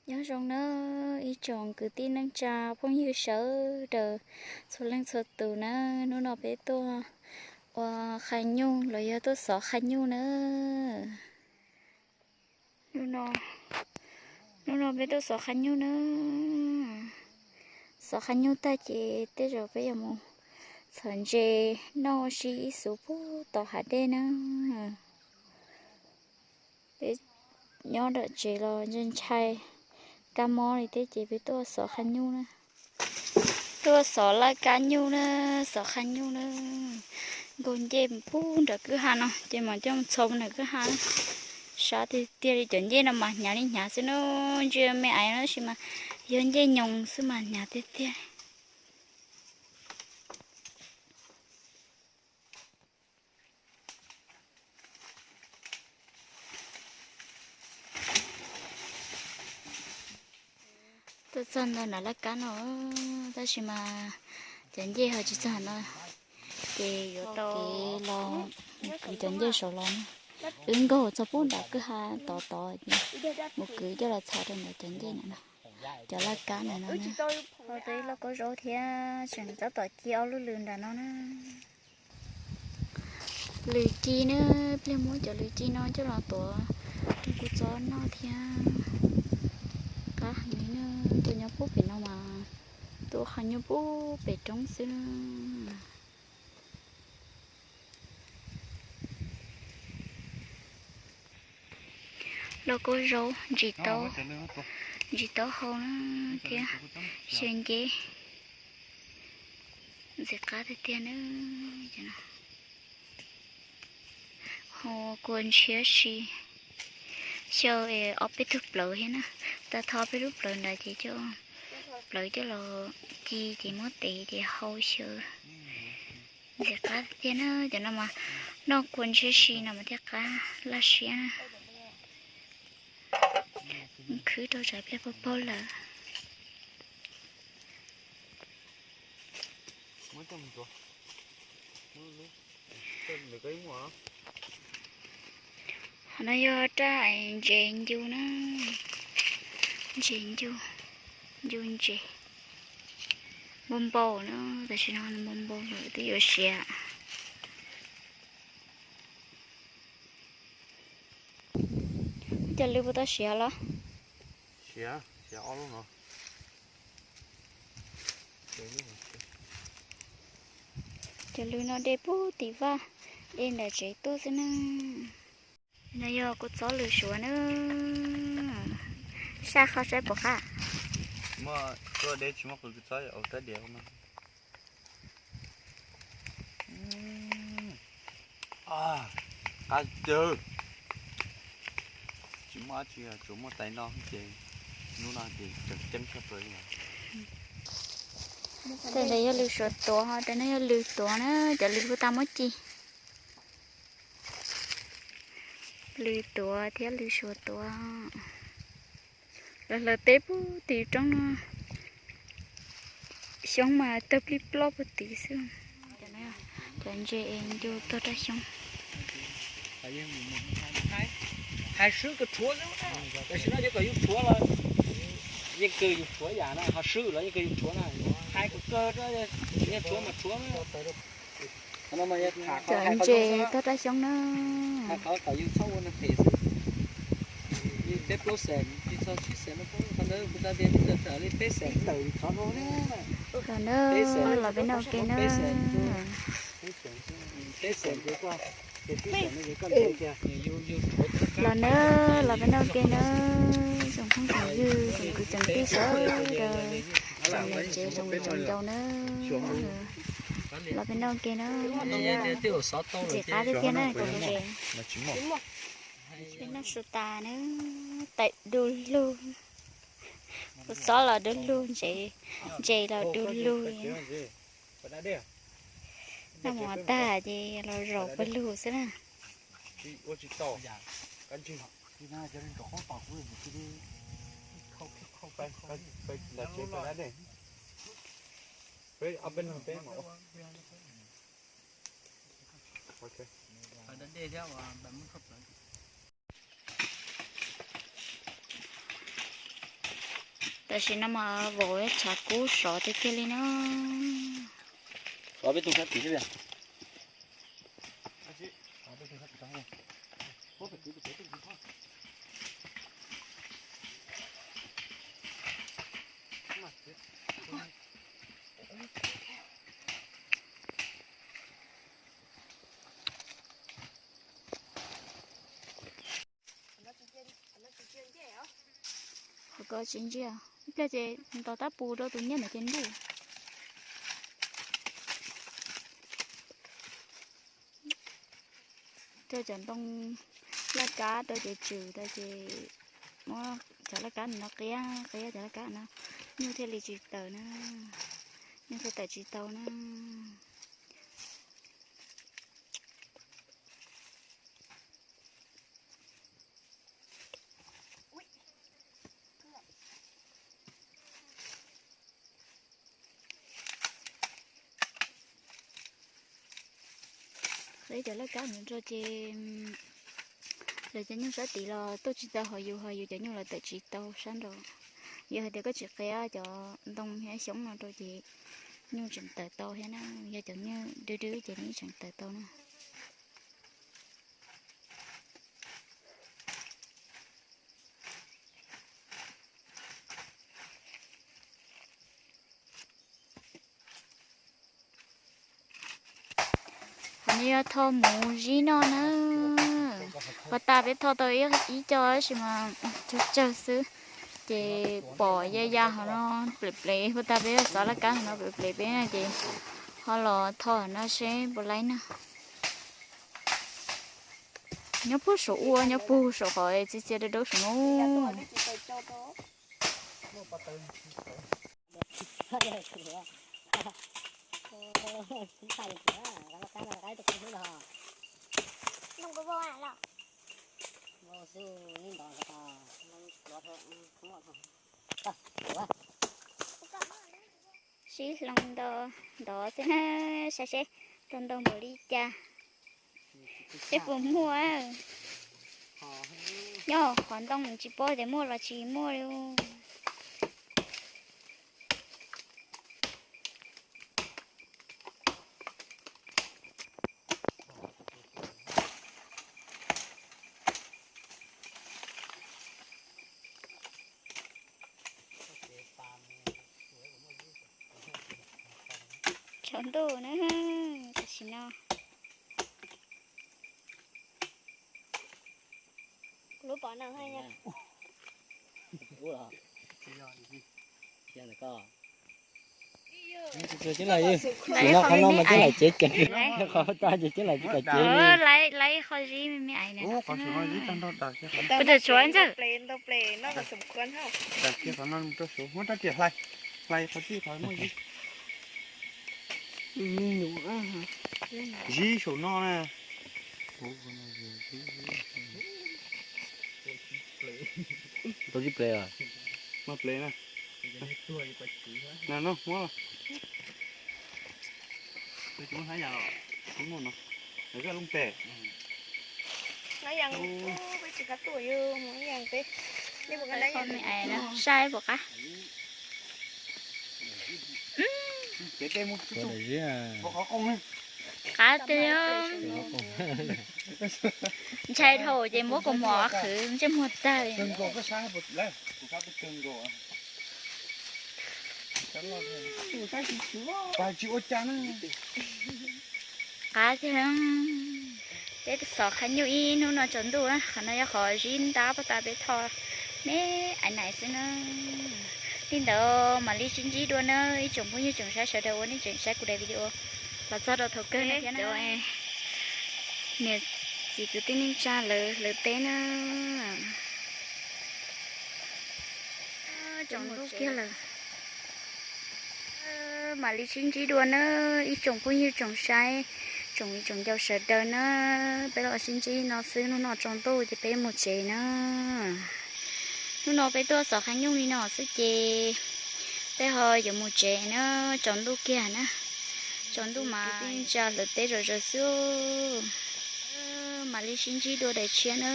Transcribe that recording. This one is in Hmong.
Nyob zoo na ib tsoom kwv tij neej tsa phooj ywg sawv daws txhua leej txhua tus na, hnub no peb tuaj ua qhav nyuj los yog tuaj xov qhav nyuj na. Hnub no peb tuaj xov qhav nyuj na. Xov qhav nyuj tag ces tej zaum peb yuav mus txhom ntses noj ua si ib xuv puag tom hav dej na. Peb nyob nram tsev los ntshai ntshai kab mob li thiab ces peb tuaj xov qhav nyuj na. Tuaj xov laj kab nyuj na, xov qhav nyuj na. Nkaug ncej pub nram kwj ha no ces mam coj mus txhom nram kwj ha na. Sab tiag tiag li, cov ncej no mas hnyav li hnyav xwb na, ntsia me aiv no tab sis mas yog ncej nyoos xwb mas hnyav tiag tiag li. Tuaj txog ntawm nram laj kab no, tab sis mas cov ncej ho tsis txog no, ces yuav tau kev los mus kwv cov ncej saud los na. Wb nkaug txog pub nram kwj ha tod tod, mus kwv coj los txhom rau ntawm cov ncej ntawm no, cov laj kab ntawm no na. Tau ib lauj kaub zaub thiab tseem tab tom ci ob lub lws nram no na. Lws ci na, pliag muab cov lws ci no coj los tuav kuv txob noj thiab. Qab heev li na, tuaj nyob pub pem no mas tuaj qhav nyuj pub pem roob xwb na. Lauj kaub zaub ntsis taub, ntsis taub hau na thiab xyaw nceb. Ntxim qab tiag tiag na. Ho kua ntshiab si, xyaw ob peb tug plawv thiab na. Tag tho peb lub plawv nrad ces coj plawv coj los ci ces muab tev ces hau xyaw. Ntxim qab tiag na, cov no mas noj kua ntshiab si no mas thiaj qab laj siab na. Khwb rau tsam pliag paug paug lawm. Qhov no yog raj ntses ncu na, ntses ncu, ncu ntses. Npau npau na, tam sim no npau npau lawm twb yuav siav. Cov lws puas tau siav los? Siav, siav ob lub no. Cov lws no de pub tim vaj, de ntawm tsev tuaj xwb na. No yog kuv txob lws suav na. Saj qhov saib puas qab. Muaj tuaj deb tsis muaj qws txob ua rab diav no. Qab cawg. Tsis muaj dab tsi, tsuas muaj tais no ces hnub no ces tseem ceeb tshaj plaws li. Tej ntawd yog lws suav tuav, ho tej no yog lws tuav na, cov lws kuj tau muab ci. Lws tuav thiab lws suav tuav. Lawv hlawv teb puag tim roob no. Xyoob mas tawg plij ploj puag tim xwb. Cov ntses es ncu tuag rau xyoob. Hais swb kawg rhuav xwb, tam sim no yog kom yus rhuav los yeej kawg yus rhuav yam na, ho swb los yeej kawg yus rhuav na. Hais kawg kawg, yeej rhuav mas rhuav. Cov ntses tuag rau xyoob na. Peb plaub xees, tsis txog tsib xees no, qhov ntawd kuv xav tias twb tawm li peb xees tawm li qhov no na. Los na, los peb noj ua ke na. Los na, los peb noj ua ke na. Tsoom phooj tsoom ywg, tsoom kwv tsoom tij sawv daws, tsoom niam tsev tsoom viv tsoom ncaus na. Los peb noj ua ke na. Ntxim qab tiag tiag na cov ntses. Peb noj su tas na, tawm du lug. Kuv txob los du lug, ntses los du lug. Noj mov tag ces los zaum pawg lug xwb na. Tam sim no mas vauv tshav kub sov tiag tiag li na. Qhov ko tsis ntsiag, ib pliag ces nto tab pus rau tus nyiaj ntawd ces ntuj. Rau cov ntoo laj kab rau ces tsum rau ces muab cov laj kab no qiab qiab cov laj kab no, nyuj thiaj li tsis tawm na, nyuj thiaj tawm tsis tau na. Qiab cov laj kab no rau ces lawv cov nyuj sab tid los tuaj tsis tau, ho yus ho yus cov nyuj los tawm tsis tau sab nraud. Yog hais tias koj tsis qiab cov ntoo thiab xyoob no rau ces nyuj tseem tawm tau thiab na, yog cov nyuj dwb dwb ces nyuj tseem tawm tau na. Qhov no yog tho muv zib noj na. Puag ta peb tho tau ib co tab sis mas tsawg tsawg xwb, ces pom ya ya hov no plev plev, puag ta peb xov laj kab hov no plev plev peb na ces ho los tho hov no seb puas laib na. Nyob puag saum ua, nyob puag saum qhov txia txia dawb dawb saum no. Sib hloov ntau ntov xwb na, saib seb tau ntau npaum li cas, seb puas muaj. Nyob qhov ntoo tsis paub tias muaj los tsis muaj li. Tsaus ntuj na, tam sim no. Kuv lub pom no. Sim no qhov no mas ceb laim cev ceev, qhov tas ces ceb laim tsis kam cev li. Laib qho zib me me ais na. Kuv tus tshuav ntxawg. Muab rab riam hlais, hlais qhov txij qhov muaj zib. Zib saum no na. Tau zib plev os. Muaj plev na. No muab los. Saib puas qab. Qab tiag. Ntshai dhau ces muab kaus mom qhwv ntsej muag tag li. Qab tiag. Peb xov qhaib nyuj ib hnub no tsaus ntuj na, qhov no yog qhov zib ntab puag ta peb tho me ais nais xwb na. Li ntawd mam li sib ntsib dua na ib tsoom phooj ywg tsoom saib sawv daws uas nej tseem saib kuv daim video los txog rau thaum kawg na thiab na. Niam txiv kwv tij neej tsa lawv lawv teb na. Tsaus ntuj kiag lawm. Mam li sib ntsib dua na ib tsoom phooj ywg tsoom saib, tsoom viv tsoom ncaus sawv daws na. Peb los sib ntsib no xwb, hnub no tsaus ntuj ces peb mus tsev na. Hnub no peb tuaj xov qhaib nyuj li no xwb ces peb ho yuav mus tsev na, tsaus ntuj kiag na. Tsaus ntuj mas kwv tij neej tsa lawv teb zom zaws xwb. Mam li sib ntsib dua daim tshiab na.